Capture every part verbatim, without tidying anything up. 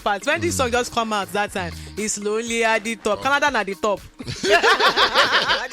But when this song just come out that time, it's lonely at the top. Canada na the top. They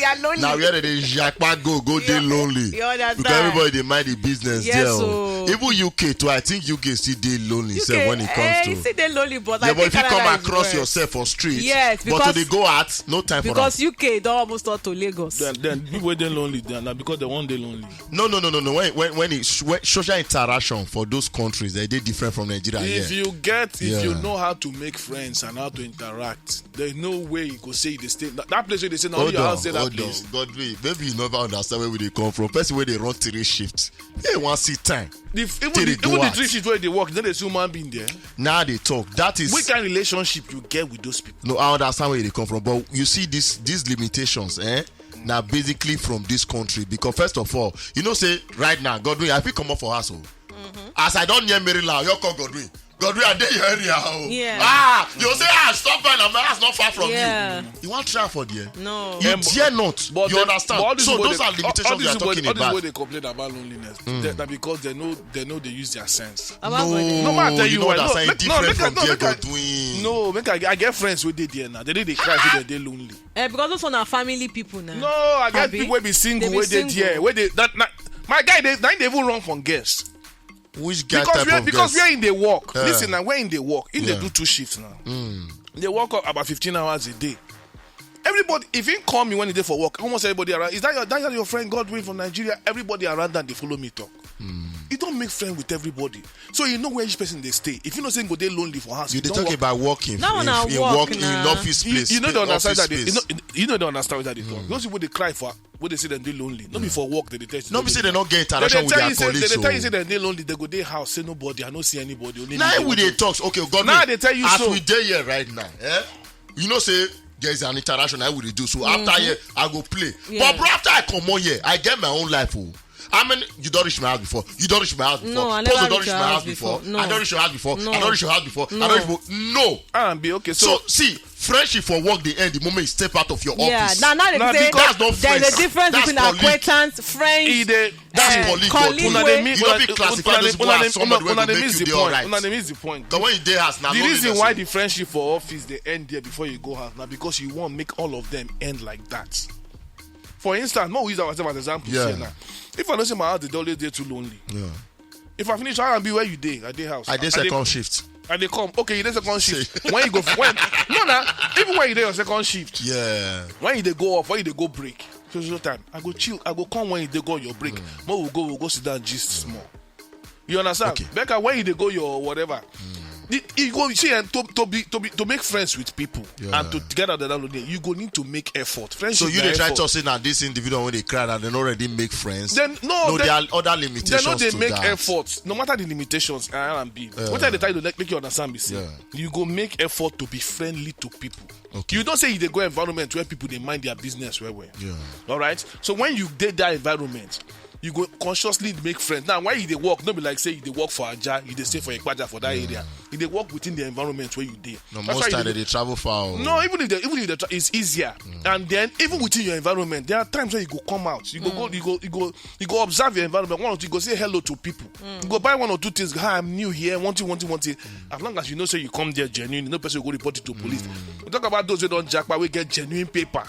are lonely. Now where they japa go go dey lonely. You understand? Because everybody dey mind the business Yes, there. oh. Even U K too, I think U K still dey lonely U K, sef when it comes eh, to. you see, they lonely, but I Yeah, but think if you come Canada is across worse. Yourself for street, Yes, but to because- dey go out, no time for Because that. U K don almost turn to Lagos. Then, then people wey dey lonely, they are na because they wan dey lonely. No, no, no, no, no. When when when, it, when social interaction for those countries, they dey different from Nigeria. If Yeah. you get, if you Yeah. know how to make friends and how to interact, there's no way you go say you dey stay that, that place wey they say na only Hold your on, house dey that hold on. place. Godwin, maybe you never understand where we dey come from. Person wey dey run three shift, he wan see time. The, even Till the, they go even the out. Three shift wey dey work, you no dey see human being there. Now they talk. That is Which kind of relationship you get with those people? No, I understand where they come from, but you see this these limitations, eh? Now basically from this country because first of all, you know say right now, Godwin, I fit comot for house. Oh. As I don near Maryland, you call Godwin. Godwin, I dey your area. Oh. Yeah. Ah, you say ah, stop by. My house not far from Yeah. you. You want try for there? No. You Yeah, but- dare not. But You the- understand? but all these So people those dey- are all- limitations all we these are people- talking all these about. people dey complain about loneliness. They- na because they know they know they use their sense. About No, money. No matter you you, know I that know. sign Make- no, different make I- from no, there, make I- Godwin. No, make I, I get friends wey dey there now. They dey dey cry say they dey lonely. Eh, because those one are family people now. No, I get Abi? People wey be single, They be wey dey single. There, wey dey that na, my guy dey na him dey even run from girls. Which guy Because type where of because girls? Where in dey work. Yeah. Listen, na where in dey work. In dey Yeah. Do two shifts now. They work up about fifteen hours a day. Everybody, if he call me when he dey for work, almost everybody around. Is that your that your friend Godwin from Nigeria? Everybody around them dey follow me talk. You don't make friend with everybody, so you know where each person dey stay. If you know say go dey lonely for house, You dey don't talk work. About working That one in, na in work work in na. Office You, place. You know In the understand office that they, you space. know, you know the understand that they talk. Those people dey cry for when they say dem dey lonely. No be for work they dey tell you. No be say they no get They interaction dey with tell their you say they colleagues. dey tell you Oh. Say dem dey lonely. They go dey house say nobody. I no see anybody. Only Now me we dey dey go talk. Okay, God. Now they tell you As so. We dey here right now. Eh? You know say there is an interaction I will do. So after here, I go play. Yeah. But bro, after I come on here, I get my own life. Oh. I mean, you don't reach my house before. You don't reach my house before. No, I Post never don't reach reach my my house house before. Before. No. I don't reach your house before. No. I don't reach your house before. No. I don't reach before. No. Ah, be okay. So, So see, friendship for work the end the moment you step out of your Yeah, office. now now they Na say because no there's a friends. Difference That's between colleague. Acquaintance, friends. E dey- That's Eh, colleague. colleague Una wey- dey meet. You no fit classify those people as somebody wey go make you dey alright. Una dey miss the point. The way you dey house now. The reason why the friendship for office dey end there before you go house na because you wan make all of them end like that. For instance, make we use ourselves as example. Yeah. Here now. If I know say my house dey always dey too lonely. Yeah. If I finish, how I be where you dey? I dey house. I dey second shift. I dey come. Okay, you dey second shift. When you go when no na even when you dey your second shift. Yeah. When you dey go off, when you dey go break, so so time I go chill. I go come when you dey go your break. Make we go we go sit down gist small. You understand? Okay. Becca, when you dey go your whatever, the, you go see and to to be to be to make friends with people Yeah. And to together that lonely, you go need to make effort. So Friendship you na dey try effort. Talk say na this individual wey dey cry and dem already make friends. Then no, No, then- there are other They limitations no dey to make that. Effort. No matter the limitations, I am be. What I dey try to like, make you understand me say Yeah. You go make effort to befriendly to people. Okay. You don't say you dey go environment where people dey mind their business well well. Yeah. All right. So when you dey that environment, you go consciously make friends. Now, why you dey work? No be like say you dey work for Aja, you dey stay for Ekpaja for that area. You dey work within the environment where you dey. No, That's most why you time dey- they dey travel far. Oh. No, even if they, even if they tra- it's easier. And then even within your environment, there are times when you go come out, you go go, you go, you go observe your environment. One or two, you go say hello to people. You go buy one or two things. Hi, I'm new here. Want you, want you, want you. As long as you know, say you come there genuine, no person go report it to police. We talk about those who don't jackpot, we get genuine paper.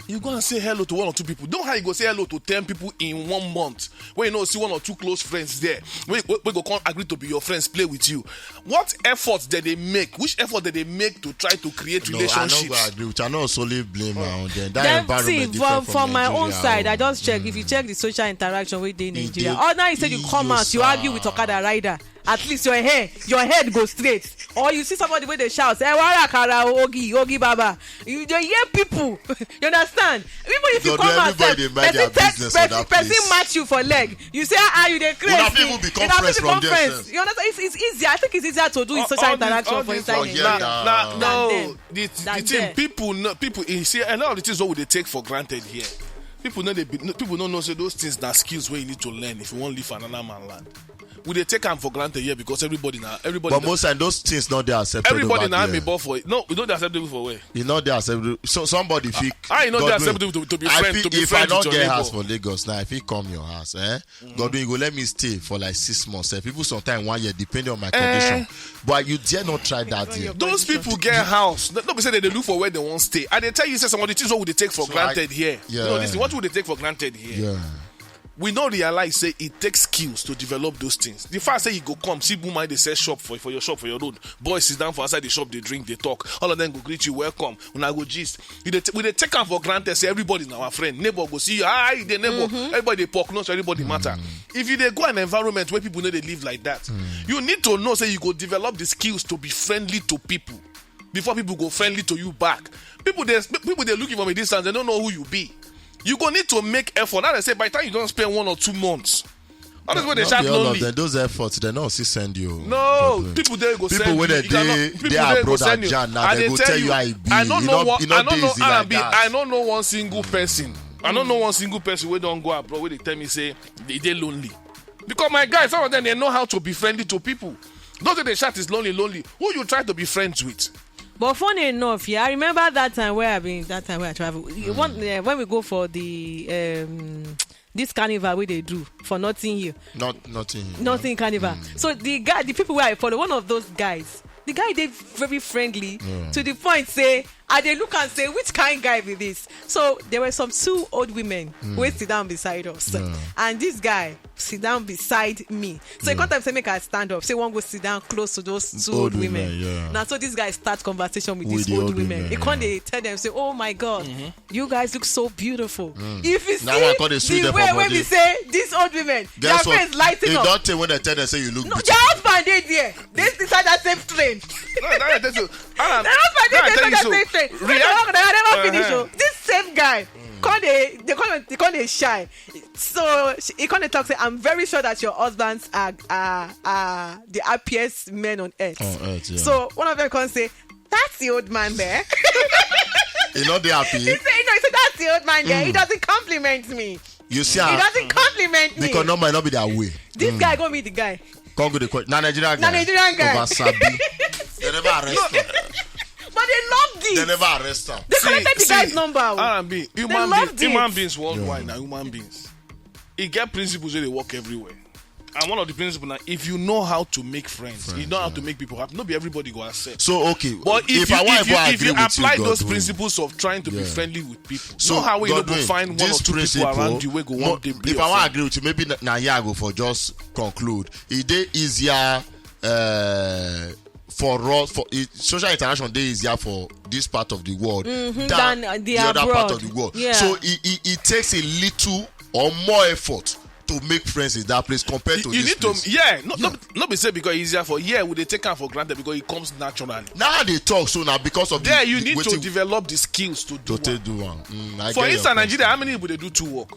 You go and say hello to one or two people. Don't how you go say hello to ten people in one month. When you know see one or two close friends there, we, we, we go come agree to be your friends, play with you. What efforts did they make? Which effort did they make to try to create No, relationships? I no go agree with you. I no solely blame her on them. That Then environment see, different for, from for my own Nigeria, side, oh. I just check. If you check the social interaction wey dey Nigeria, dey or now you say you come out, you argue with okada rider. At least your hair, your head go straight. Or you see somebody wey dey shout, "Hey, wara kara o, ogi, ogi baba." You dey hear people. You understand? Even if you God, come out, everybody sef, dey mind their person take business for person, that person place. Match you for leg. You say, "Ah, you dey crazy." Una fit even become Una fit friends from become there, friends. sef. You understand? It's, it's easier. I think it's easier to do in All- social all these- interaction all for these- inside Oh, Nigeria. yeah, Nah, nah. nah, no, Than them. the, the Than thing them. People, no, people, you see a lot of the things what we dey take for granted here. People no dey be- no- people no know say those things na skills wey you need to learn if you wan live for another man land. We dey take am for granted here because everybody na everybody. But most times those things not dey accepted. Everybody over na there. Me ball for it. No, we don't dey accept people for where. E not dey accepted. So somebody fit. I e no dey Godwin, acceptable to- to be I friend- fit- to be if friend I don't with your get neighbor. House for Lagos now, I fit come your house. Eh? Godwin, you go let me stay for like six months. Eh? People sometimes one year, depending on my condition. But you dare not try that there. Those people get house. No, no be say they dey look for where they wan stay. I dey tell you say some of the things wey we dey take for granted here. Yeah. You know this thing. What we dey take for granted here. Yeah. We no realize say it takes skills to develop those things. The fact say you go come see woman dey sell shop for for your shop for your road, boys sit down for outside the shop dey drink dey talk, all of them go greet you, "Welcome," una go gist. You dey t- we dey take am for granted say everybody na our friend, neighbor go see you, "Hi, the neighbor." Everybody dey poke nose, everybody matter. If you dey go an environment where people no dey live like that, you need to know say you go develop the skills to be friendly to people before people go friendly to you back. People dey people dey look you from a distance, they don't know who you be. You go need to make effort. Now they say by the time you don't spend one or two months, all those wey dey Not shout be all of lonely. Them, those efforts, they no still send you. No, Godwin. People dey go People send wey you. dey You cannot- dey people dey dey go abroad send and you. Jan now, I they dey go tell tell you, you how e be. I don't E know no- one. e no I don't dey know easy like R and B. that. I don't know one single person. I don't know one single person wey don go abroad wey dey tell me say they dey lonely. Because my guys, some of them they know how to be friendly to people. Those wey dey shout is lonely, lonely. Who you try to be friends with? But funny enough, yeah, I remember that time where I been that time where I travel. You want uh, when we go for the um this carnival wey they do for Notting Hill, Not nothing. Notting Carnival. So the guy, the people where I follow, one of those guys, the guy dey very friendly to the point say I dey look and say which kind guy be this. So there were some two old women wey sit down beside us, and this guy sit down beside me. So he come tell me say make I stand up. Say one go sit down close to those two old, Old women. women, yeah. Now so this guy start conversation with With these the old, old women. women, He come yeah. dey tell them say, "Oh my God, you guys look so beautiful." If you Now see I come dey sue the them way for wey body. be say these old women, their Guess what? face lighting E up. Don't take when they tell them say you look No, beautiful. Their husband dey there. They inside that same train. No, that is so. Alan, Their husband dey I there tell inside you that so. same train. When they React- walk, they never finish. Uh-huh. Oh, this same guy, come dey they come dey- they come dey shy. So she, he come dey talk say, "I'm very sure that your husbands are are, are the happiest men on earth." On earth, yeah. So one of them come say, "That's the old man there." E no dey happy. He said, "No, he said that's the old man there. He doesn't compliment me. You see, He ah, doesn't compliment me." because number no be that way. This guy go meet the guy. Come go the question. Na Nigerian guy. Na Nigerian guy. Over Sabi. They never arrest him. But they loved it. They never arrest him. They collected the See, guy's number. Oh. R and B, human, loved being, human it. Beings worldwide now, human beings. E get principles wey dey work everywhere. And one of the principles now, if you know how to make friends, you know how to make people happy. No be everybody go accept. So okay, But if, if you, I want if you, to if you agree with apply you, those Godwin. Principles of trying to be Yeah. Friendly with people, So, know how you no go Godwin, find one or this two people principle, around you wey go mo- one day be if your I want friend. Agree with you, maybe na, na here I go for just conclude. E dey easier uh, for us for e, social interaction dey easier for this part of the world Mhm, than, than, uh, the the other part abroad. Of the world. Yeah. So it, it, it takes a little or more effort to make friends in that place compared to You this need place. to, yeah, no, no, no be say because e easier for, yeah, we dey take am for granted because it comes naturally. Now they talk so now because of There the, you the need to wetin develop the skills to do to am. take do am. Mm, I For get your inside point. Nigeria, how many people dey do two work?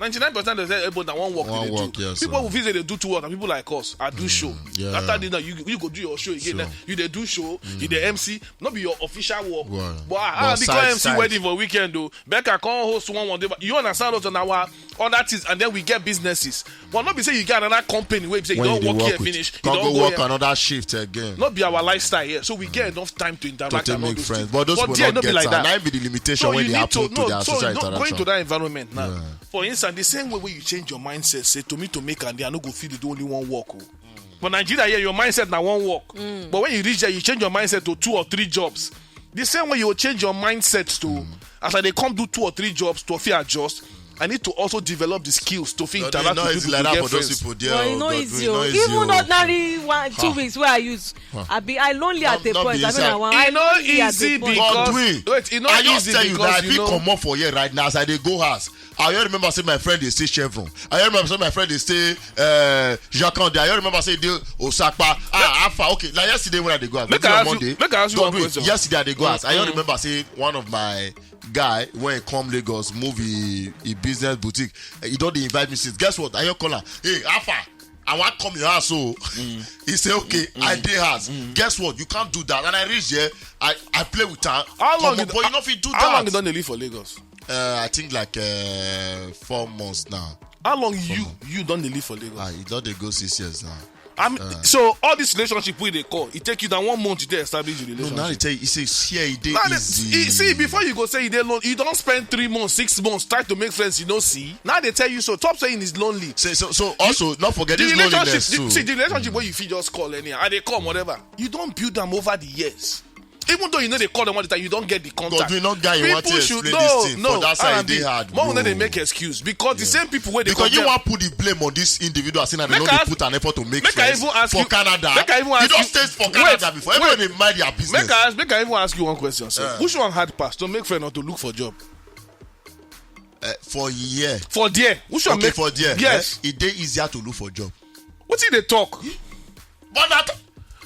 Ninety-nine percent dey say, "Hey, but na one work One they dey work, do." yes, People sir. Who fit say they do two work, and people like us, I do show. Yeah. After this, now you you go do your show again. Sure. Now you dey do show, you dey M C. No be your official work. Wow. But I But I be side- come M C side. Wedding for weekend though. Becca come host one one day. You understand us on our other things, and then we get businesses. But no be say you get another company where you say you When don't you dey work, work here with- finish, you Come don't go go work here. Another shift again. Not be our lifestyle here, so we get enough time to To interact take and all make those friends, things. but those But people there don't no be get like am. that. Now be the limitation So when you they need to happen to no, their so social you don't go interaction. into that environment now. Yeah. For instance, the same way when you change your mindset, say to me to make and I no go fit do only one work. Oh. But Nigeria here, your mindset na one work. But when you reach there, you change your mindset to two or three jobs. The same way you change your mindset to, as I dey come do two or three jobs to fit adjust, I need to also develop the skills to fit No, interact no with easy people like to that get for those friends. people there. Well, Oh, you know Godwin, easy. no Oh. easy, Even oh, not Godwin. ordinary one two Ah. weeks where I use. Ah. I be I lonely at No- a no point. be I mean, easy. I want E I no lonely at easy a point. because Godwin, wait, e no I just easy tell you that because if you you know. Comot for here right now, as I dey go house, I just remember say my friend dey stay Chevron. I just remember say my friend dey stay uh, Jacques. I just remember say dey Osapa. Ah, how far? Okay, like yesterday when I dey go house, Make was it I on ask you- Monday? make I ask you one Godwin, question. Yesterday I dey go house. I just remember say one of my guy when he come Lagos, move he, he business boutique. He don dey invite me since. Guess what? I just call am. Hey, how far? I wan come your house, so he say okay. I dey house. Guess what? You can't do that. And I reach there. I I play with am. How long Comot, you- but you no fit do How long that. You don dey live for Lagos? Uh, I think like uh, four months now. How long you you don dey live for Lagos? Ah, e don dey go six years now. I'm, so all this relationship wey dey call, e take you down one month to dey establish the No, relationship. now they tell you, you say, see, e dey Now they- easy. e- see, before you go say you dey lonely, you don spend three months, six months try to make friends, you no see. Now they tell you so. Stop saying it's lonely. So, so, so also, not forget The this relationship, loneliness the, too. see the relationship wey you fit just call anyhow, and they come whatever. You don build am over the years. Even though you no dey call them all the time, you don get the contact. God, we not guy you want to People should explain this no, thing no, for that side. They R and B. Hard, More una bro. dey make excuse because the same people wey dey Because you condemn. want put the blame on this individual saying that they Make no I dey ask- put an effort to make make I friends even ask for you- Canada. make I even ask for you- Canada wait, before everyone dey mind their business. Make I ask, make I even ask you one question, sir. Uh. Which one hard pass, to make friend or to look for job? Uh, for here. For there, which one Okay, make for there. Yes. Eh, e dey easier to look for job. Wetin dey talk? But that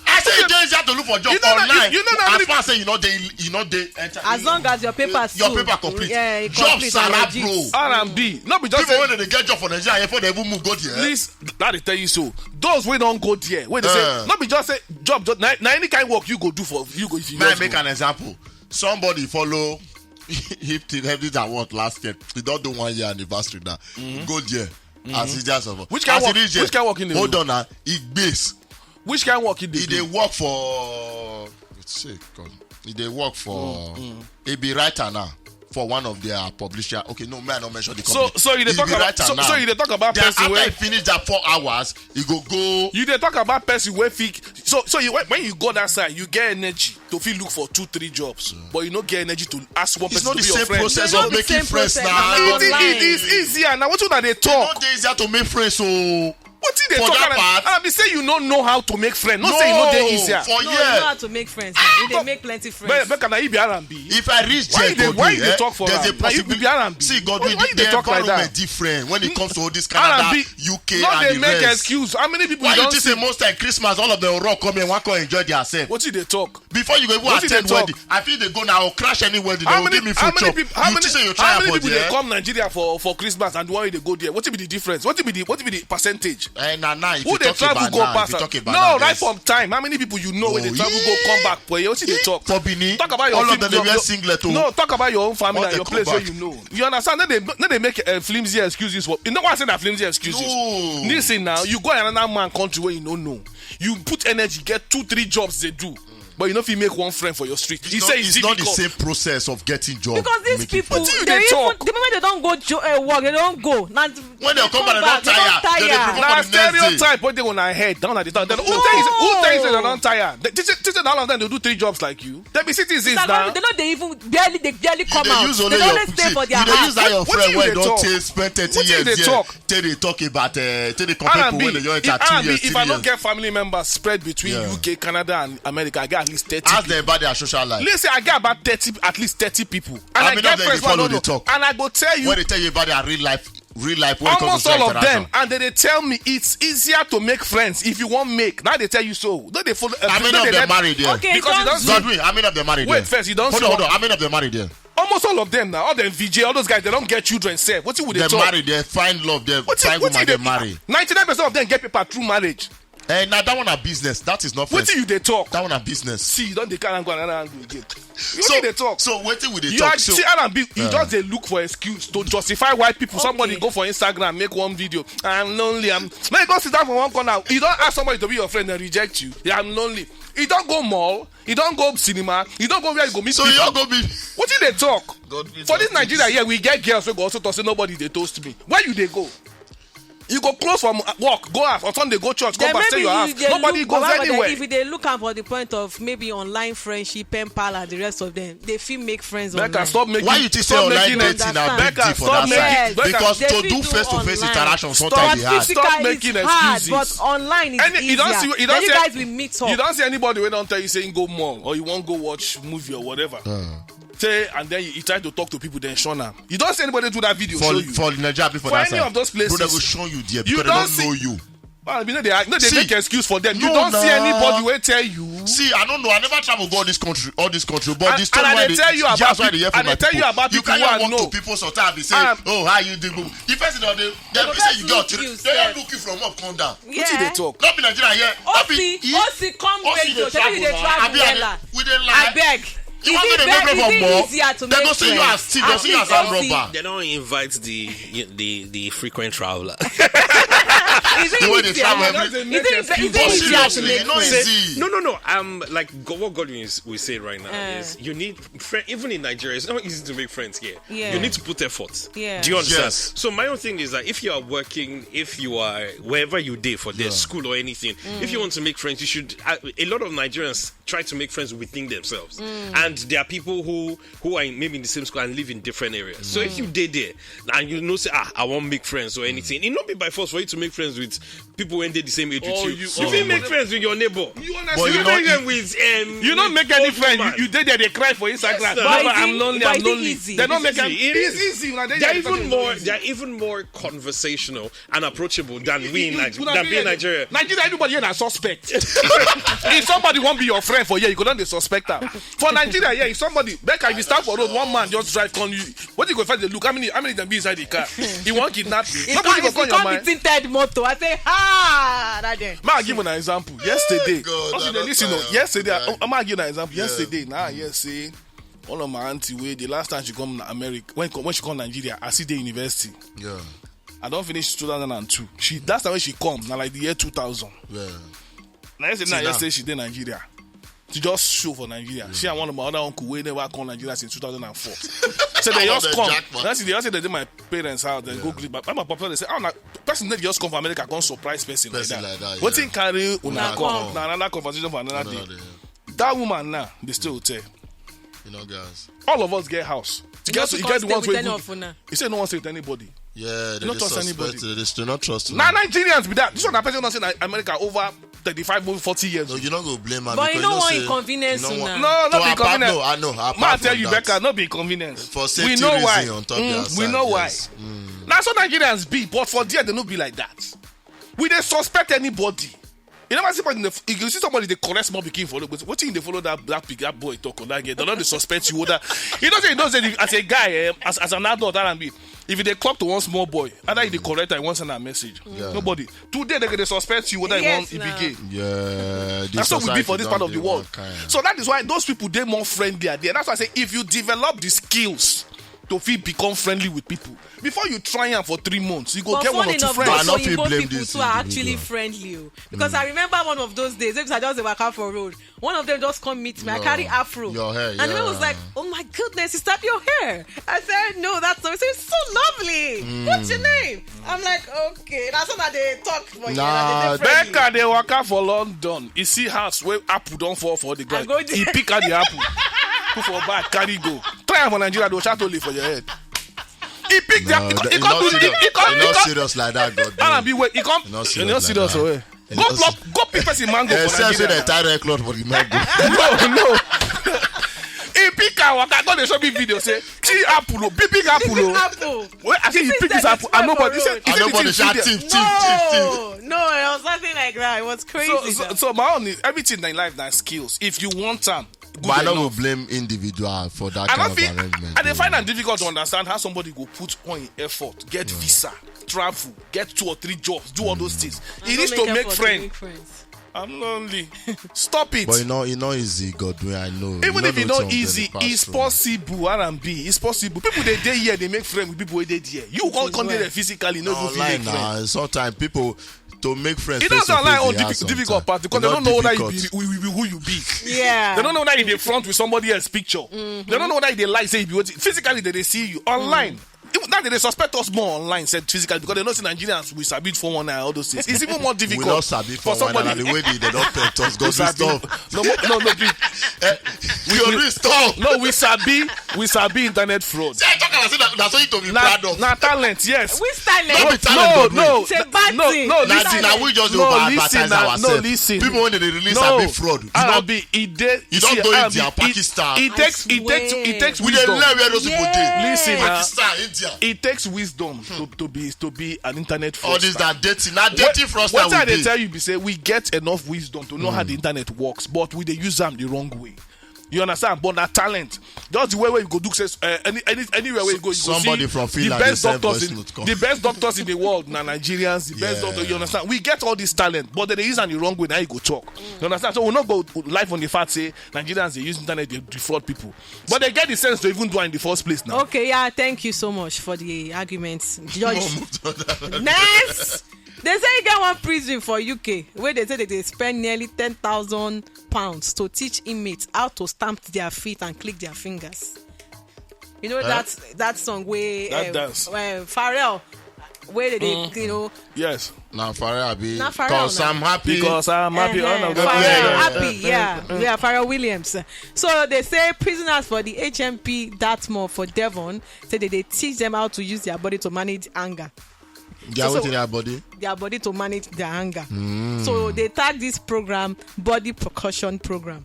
I say e dey easier to look for job You know that- online. you- you know that As many- far as say you no dey, you no dey enter. As long as your papers your too, paper complete. Yeah, it Job complete and Sarah legit. bro. R and B. No be just People say when they get job for Nigeria, before they even move go there. Please, that dey tell you so. Those wey don go there, wey dey Uh. say no be just say job, just, na, na any kind work you go do for you go if you May I just make go. An example? Somebody follow hip till every that work last year. He don do one year anniversary now. Go there. As he just of Which kind as he work- reach there, which kind work he dey hold do? on now. He base. Which kind work he dey He do? dey work for. Say God. He dey work for. He be writer now for one of their publisher. Okay, no, may I not mention the So company. so you dey He talk be about writer so, now. so you dey talk about Then person after wey he finish that four hours, he go go. You dey talk about person wey fit. So so you when, when you go that side, you get energy to fit look for two three jobs, but you no get energy to ask one It's person not to the be your same friend. process It's not of the making same friends process. now. It's It, online. it, it is easier now. Wetin una dey No talk? dey easier to make friends. So Wetin dey for talk? that And part- I be say you no know how to make friend. No say you no dey easier. For No, here. you know how to make friends. Now. You dey But- make plenty But friends. Becca, na you be R and B. If I reach Why there, you dey go why do, you dey eh, talk for there's a am? Na you be possibility. R and B. See, God, Why- we why you the dey talk like environment that? Different when it comes to all this R and Canada, B. U K, No and dey the make rest. Excuse. How many people Why you you don think see? Say most time Christmas, all of them will run come here, one come enjoy their self. Wetin you dey talk? Before you go even Wetin attend dey talk? Wedding, I feel they go now crash any wedding. How They will many give me how free many chop. people how You many think say you how try many for people dey there? Come Nigeria for for Christmas and the one wey dey go there? Wetin be the difference? Wetin be the wetin be the percentage? Eh, na now, if Who you dey talk travel about go now, if pass you am? talk about No, now, right there's- from time. How many people you know wey dey Oh, travel go yeah. Come back for here? Wetin dey Yeah, talk? for Benin, Talk about your all of fit them dey your- wear your- singlet o. No, talk about your own family What and your they place come where back. You know. You understand? No dey no dey make uh, flimsy excuses for. You know why I say na flimsy excuses? No. Listen now, you go another man country where you no know. You put energy, get two three jobs they do, but you no fit make one friend for your street. He It's say not, it's it's not the difficult. Same process of getting job. Because these making people, friends. Wetin you they dey even talk? The moment they don't go jo- uh, work, they don't go. Now When they come back, they don't they don't tire. They dey tire. prepare Na for the next day. Stereotype wey dey una head down at the time. Who tell you say- who tell you say they don tire? They, they, they, they, all of them dey do three jobs like you. They be citizens It's like now. they don't they even barely they barely come They out. use They only don't your only stay see, for their you dey house. Use that your Wetin friend you wey dey don talk? take spend thirty Wetin you years dey here. Talk? Take dey talk about uh, take dey compare R and people when B, they don enter if- two R and B, years, if three I no years. Get family members spread between Yeah. U K, Canada, and America, I get at least thirty. Ask them about their social life. Let's say I get about thirty, at least thirty people, and How I many get of them friends dey wey I follow no dey know. Talk? And I go tell you, When they tell you about their real life, real life, when it comes Almost to all social of them, interaction. And they, they tell me it's easier to make friends if you want make. Now they tell you so. No, they follow. Uh, How many no, of they them get- married there? Okay, Because you don't don't Don't we? How many of them married Wait there? First, you don't Hold see on, hold what- on. How many of them married there? Almost all of them now, all them V J, all those guys, they don't get children. Sef, wetin we dey They talk? Married. They find love. They Wetin find wetin woman. dey They marry. Ninety nine percent of them get paper through marriage. Eh, now that one a business. That is not friends. Wetin you dey talk? That one a business. See, you don dey carry am go another angle again. So, Wetin dey talk? So wetin we dey You talk? are So, see R and B. You Yeah. Just dey look for excuse to justify why people. Somebody Okay. Go for Instagram, make one video. I'm lonely. I'm. Make you go sit down for one corner. You don ask somebody to be your friend and reject you. Yeah, I'm lonely. You don go mall. You don go cinema. You don go where you go meet so people. You go be. Wetin dey talk? God be For this justice. Nigeria here, we get girls wey go also talk say nobody dey toast me. Where you dey go? You go close from work, go house, or Sunday go church, come Then back, stay maybe your you house. dey Nobody look, goes Baba God, anywhere. If you dey look am for the point of maybe online friendship, pen pal, and the rest of them, they fit make friends Becca, online. Stop making. Why you think say Stop online making dating na Understand. big deal Becca, for stop that making. side? Yes, Becca, Because they to fit do do face to face online. Interaction Stop sometimes making. dey hard. Stop Physical making is hard, excuses. But online is Any- you easier. Don't see. You Then don't you see. Guys will meet up. You don't see anybody wey don tell you say go mall or you wan go watch movie or whatever. Say and then you, you try to talk to people, then shun am. You don't see anybody do that video. For Show you. For Nigeria, people For that any side. Of those places. Bro, they go shun you there. You Because don't they see. Don't know you. Ah, you know they, you know they See, make excuse for them. You no, don't see nah. Anybody wey tell you. See, I don't know. I never travel go all this country, all this country. But And- the story and I why dey they, tell you about that's why peop- they hear from and I my tell you people. About You people can't who I walk know. To people sometimes they say, Um, "Oh, how you do?" If person don't, they, they They be say just you got look to. you They don't sef. Look you from up, come down. Wetin they talk? Not be Nigeria here. Not be O C, O C come O C radio. dey Tell you travel dey now. travel Abi, I dey- wella. We dey lie. Abeg. You want to make friend for more? They go see you as thief, they see you as a robber. They don't invite the the the frequent traveler. Is it the way they travel every is it easier to make friends? No, no, no. Um, like what Godwin is, we say right now is you need friend. Even in Nigeria, it's not easy to make friends here. Yeah. You need to put effort. Yeah. Do you understand? Yes. So my own thing is that if you are working, if you are wherever you day for their school or anything, if you want to make friends, you should. Uh, a lot of Nigerians try to make friends within themselves, and there are people who who are in, maybe in the same school and live in different areas. So if you did there and you know say ah I won't make friends or anything, it not be by force for you to make friends with people when they the same age with you. You fit make friends with your neighbor. You understand? You make them with um, you don't make any friend. You, you dey there, they cry for Instagram. Baba, I'm lonely. I'm lonely. They don't make them. It's easy. They're even more. They're even more conversational and approachable than we in Nigeria. Than being Nigeria. Nigeria, everybody here na suspect. If somebody won't be your friend for here, you go down the suspect am. For Nigeria, yeah, if somebody, Becca, if you stand for road, one man just drive come you. What you go find the look? How many, how many them be inside the car? He won't kidnap you. Nobody go come your mind. Tinted motor. I say, ha, that day. Ma, give an example. Yesterday, God, I don't listen. Yesterday, I, I give an example. Yesterday, nah, yes, see, one of my auntie wey the last time she come America, when when she come Nigeria, I see the university. Yeah. I don't finish two thousand and two. She that's the way she come. Now like the year two thousand. Yeah. Now yesterday, now yesterday she did Nigeria. She just show for Nigeria. She and one of my other uncle wey never come Nigeria since two thousand and four. So they just come. That's they just say they did my parents' house. Then go greet. But my papa they say, oh, na person they just come from America, come surprise person like that. Wetin carry una come? Na another conversation for another day. That woman now, they still hotel. You know, guys. All of us get house. You get the one wey he said no one stay with anybody. Yeah, they don't trust anybody. They not trust. Now Nigerians be that. This one, person not say America over thirty-five, maybe forty years. No, you not go blame her. But you know what inconvenience now? No, not inconvenience. No, I know. Ma tell you, Becca, not be inconvenience. For safety reason, on top we know why. Now so Nigerians be, but for there they no be like that. We dey suspect anybody. You never see somebody. You see somebody they correct small pikin for look. What thing they follow that that pick that boy talk on that girl? They don't suspect you that. You know say you know say as a guy, eh, as, as an adult, R and B, if you dey clock to one small boy, either you dey correct and one send a message. Yeah. Nobody. Today they go dey suspect you whether you want E B K. Yeah, that's what we be for this part of the world. So that is why those people they more friendly are there. That's why I say if you develop the skills to feel become friendly with people before you try am for three months, you go get one or two friends. But funny enough, those Oyinbo people too are actually friendly o. Because I remember one of those days, maybe I just dey waka for road. One of them just come meet me. I carry afro. Your hair, and the man was like, oh my goodness, is that your hair? I said, no, that's not. He said, it's so lovely. What's your name? I'm like, okay. That's what they talk for you. Nah, Becca, they waka for London. You see house where apple don't fall for the ground. He pick out the apple. Put for back, carry go. Try am for Nigeria, they will shout only for your head. He picked no, up. He, he, he not serious like that, God. Be wait. He come. Not serious. Go block. Go pick person mango. Except say they tie red cloth for the mango. No, no. He pick our waka. Go dey show me video. Say, see apple, big big apple. Apple. Well, I say he pick this apple and nobody said nobody shout thief, thief, thief, thief. No, no, it was nothing like that. It was crazy. So, so, so my own is everything in life na skills. If you want am, but I no go blame individual for that kind of arrangement. I dey find am difficult to understand how somebody go put on effort, get visa, travel, get two or three jobs, do all those things. He needs to make friends. I'm lonely. Stop it. But you know, you know, easy, Godwin. I know. Even if you know easy, it's possible. R and B, it's possible. People they dey here, they make friends with people where they there. You can't come there physically, no go feel friends. Sometimes people to make friends. It doesn't allow all difficult part because they don't know that you be, we, we, who you be. Yeah. They don't know that you be front with somebody else's picture. They don't know that they like say you be physically they, they see you online. Even now they suspect us more online, said physically because they know see Nigerians we submit for one and all those things. It's even more difficult. We not submit for somebody. The way they, they don't pet us, God we stop. No, no, no, please. Eh, we, we, stop. No, we sabi, we sabi internet fraud. See, I talk and I say that, that's what you to be proud of. Na talent, yes. Which talent? No, no, no. It's a bad thing. No, listen. Now we just over advertise ourselves. No, listen. People when they release a big fraud. You don't do India, Pakistan. It takes, it takes, it takes. We dey learn where those people dey. Listen, Pakistan, India. It takes wisdom to, to be, to be an internet fraudster. All this na dating, na dating fraudster. What I dey tell you be say we get enough wisdom to know how the internet works, but we dey use am the wrong way. You understand? But na talent. Just the way where you go do say uh, any, any anywhere where you go, you go somebody see from Finland, the best doctors in the best doctors in the world na Nigerians, the yeah. best doctors. You understand? We get all this talent, but they use in the wrong way. Now you go talk. You understand? So we not go life on the fact say Nigerians they use internet they defraud people, but they get the sense to even do it in the first place now. Okay, yeah, thank you so much for the arguments, Judge. Next. They say you get one prison for U K where they say that they spend nearly ten thousand pounds to teach inmates how to stamp their feet and click their fingers. You know uh, that that song where that uh, dance. Uh, Pharrell where they, mm. you know yes now Pharrell be because I'm happy because I'm happy uh, Pharrell happy yeah yeah Pharrell Williams. So they say prisoners for the H M P Dartmoor for Devon say they, they teach them how to use their body to manage anger. They are so, waiting their body. Their body to manage their anger. Mm. So they tag this program body percussion program.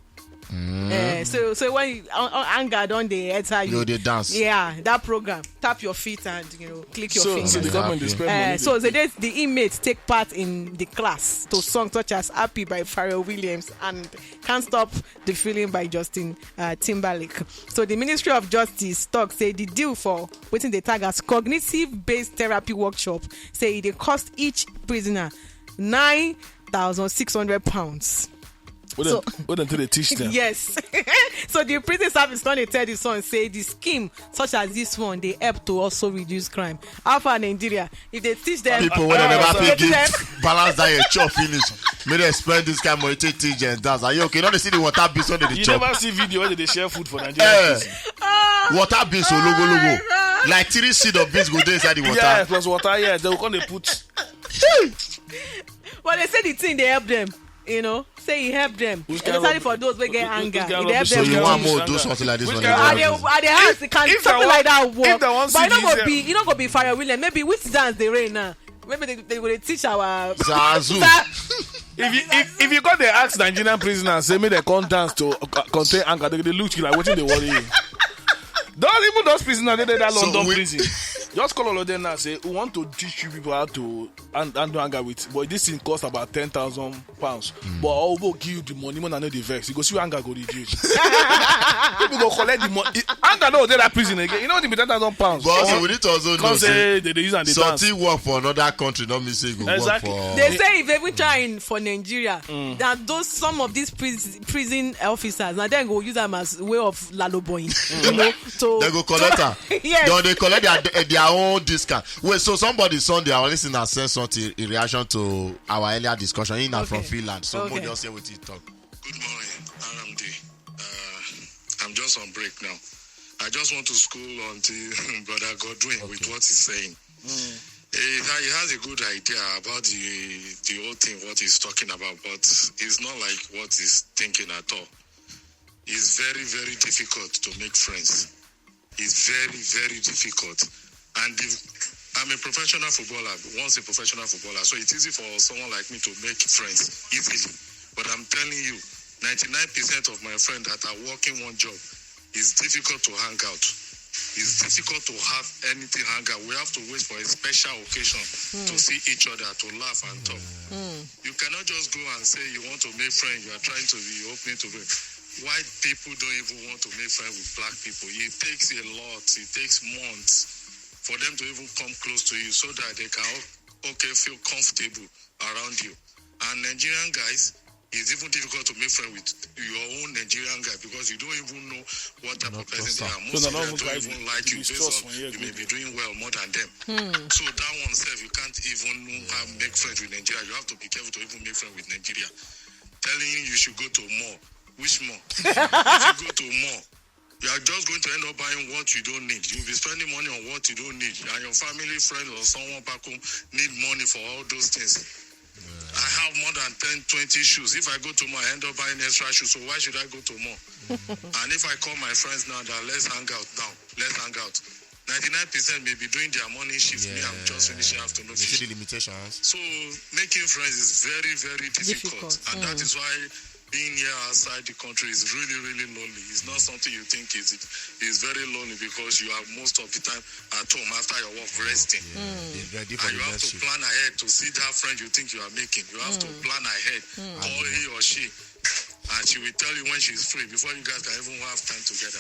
Mm. Uh, so so when you, uh, anger don't they enter you. You they dance. Yeah, that program. Tap your feet and you know click your so, fingers. So the government is uh, so the, the inmates take part in the class to songs such as "Happy" by Pharrell Williams and "Can't Stop the Feeling" by Justin uh, Timberlake. So the Ministry of Justice talk say the deal for waiting the tag as cognitive-based therapy workshop say it dey cost each prisoner nine thousand six hundred pounds. What so, what until they teach them? Yes. So the prison service gonna tell the son say the scheme such as this one they help to also reduce crime. How far Nigeria? If they teach them, people when they never fit give balance that your chop finish. May they spend this kind of money to teach and dance. Are you okay? Don't they see the water beast when they you chop? You never see video when they share food for Nigeria. Eh. Water beans o logo logo like three seed of beans go dey inside the water. Yeah, plus water, yeah, they go come dey put. But they say the thing they help them, you know, say he help them, especially for those wey get anger. He dey help them. So you want more do something like this one? I dey I dey ask, can something like that work? But e no go be e no go be Pharrell Williams. Maybe which dance dey reign now? Maybe they, they will teach our Zazu. If you if, if you go there ask Nigerian prisoners say make they come dance to uh, contain anger, they, they look you like wetin dey worry you. Those even those prisoners they dey that London so we, prison. Just call all of them now say we want to teach you people how to and, and do anger with, but this thing cost about ten thousand pounds. Mm. But I will give you the money when I know the vex. You go see anger go reduce. People go collect the money. Anger no dey that prison again. You know the ten thousand pounds. But also we need to also know say they dey use and they dance. Something work for another country, not me say go exactly. Work for. They say if they even try in for Nigeria, mm. That those some of these prison, prison officers now then go use them as way of laloboying. Mm. You know, so they go collect her. Yes. They collect their, their own discount. Wait, so somebody Sunday our listener sent something in reaction to our earlier discussion. He na okay. From Finland, so okay. Mo just say what he talk. Good morning, R M D. Uh, I'm just on break now. I just want to school on the brother Godwin okay. With what he's saying. Mm. He, he has a good idea about the the whole thing, what he's talking about, but it's not like what he's thinking at all. It's very, very difficult to make friends. It's very, very difficult. And the, I'm a professional footballer, once a professional footballer, so it's easy for someone like me to make friends easily. But I'm telling you, ninety-nine percent of my friends that are working one job, it's difficult to hang out. It's difficult to have anything hang out. We have to wait for a special occasion mm. To see each other, to laugh and talk. Mm. You cannot just go and say you want to make friends, you are trying to be opening to be. White people don't even want to make friends with black people. It takes a lot. It takes months for them to even come close to you so that they can okay feel comfortable around you. And Nigerian guys, it's even difficult to make friends with your own Nigerian guy because you don't even know what type of person they are. Most of them don't even like you based on you may be doing well more than them. Hmm. So that one self, you can't even know how to make friends with Nigeria. You have to be careful to even make friends with Nigeria. Telling you you should go to mall. Which mall? If you go to mall, you are just going to end up buying what you don't need. You'll be spending money on what you don't need. And your family, friend, or someone back home need money for all those things. I have more than ten, twenty shoes. If I go to mall, I end up buying extra shoes. So why should I go to mall? And if I call my friends now that let's hang out now, let's hang out. Ninety-nine percent may be doing their morning shift. Yeah. Me, I'm just finishing afternoon shift. You see the limitations. So making friends is very, very difficult. Difficult. And mm. That is why being here outside the country is really, really lonely. It's not something you think is it. It's very lonely because you are most of the time at home after your work resting. Yeah. Mm. And you have to plan ahead to see that friend you think you are making. You have mm. To plan ahead. Mm. Call he or she. And she will tell you when she's free before you guys can even have time together.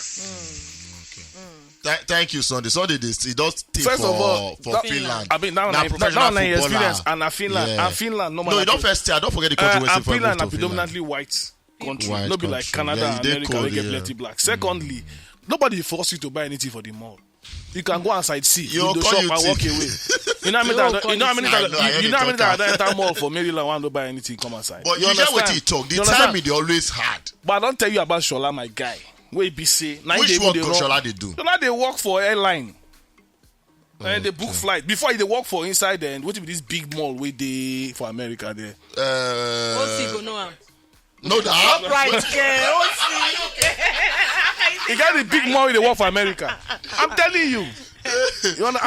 Th- thank you, Sunday. Sunday, this he does take First for, of all, for that- Finland. I mean, that one Now na- professional that one na footballer. Experience and na Finland Yeah. and Finland no No, you don't first. I don't forget the country uh, where and for Finland na to Finland. Predominantly white country, White no be like country. Canada Yeah, and they America cold, wey get yeah. Plenty black. Secondly, nobody force you to buy anything for the mall. You can go outside, see, You you go call shop you and see. Walk away. You know how many You times go call you know how many I times know, I you, heard you know how the many times I talk. Enter mall for Maryland, one to buy anything, come outside. But you you get what understand? he talk. The You time understand? he dey always hard. But I don't tell you about Shola, my guy. Wey be say na him Which dey even work dey go run. Shola dey do? Shola dey work for airline. And they book flight before they work for inside and what be this big mall wey dey for America there. Uh, O C go know am. No, that. Right there, O C. You got the big mall wey dey work for America. I'm telling you. You wanna,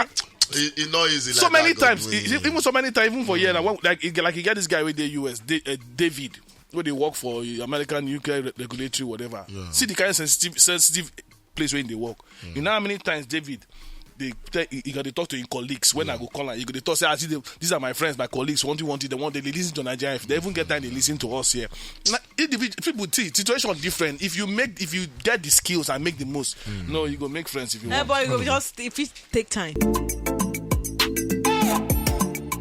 It, it not easy. so Like many that, God times, will. e- even so many times, even for here, like, when- like, e- like you get this guy wey dey U S, Da- uh, David, wey dey work for uh, American U K re- regulatory whatever. See the kind of sensitive, sensitive place where they work. You know how many times David, they tell, he, he got to talk to his colleagues when I go call and you go to talk say, ah, see, they, these are my friends, my colleagues. What do you want? They want they listen to Nigeria. If they even get time, they listen to us here. Now, individual people see situation different. If you make, if you get the skills and make the most, no, you go make friends if you Eh, want. Boy, you go just if it take time.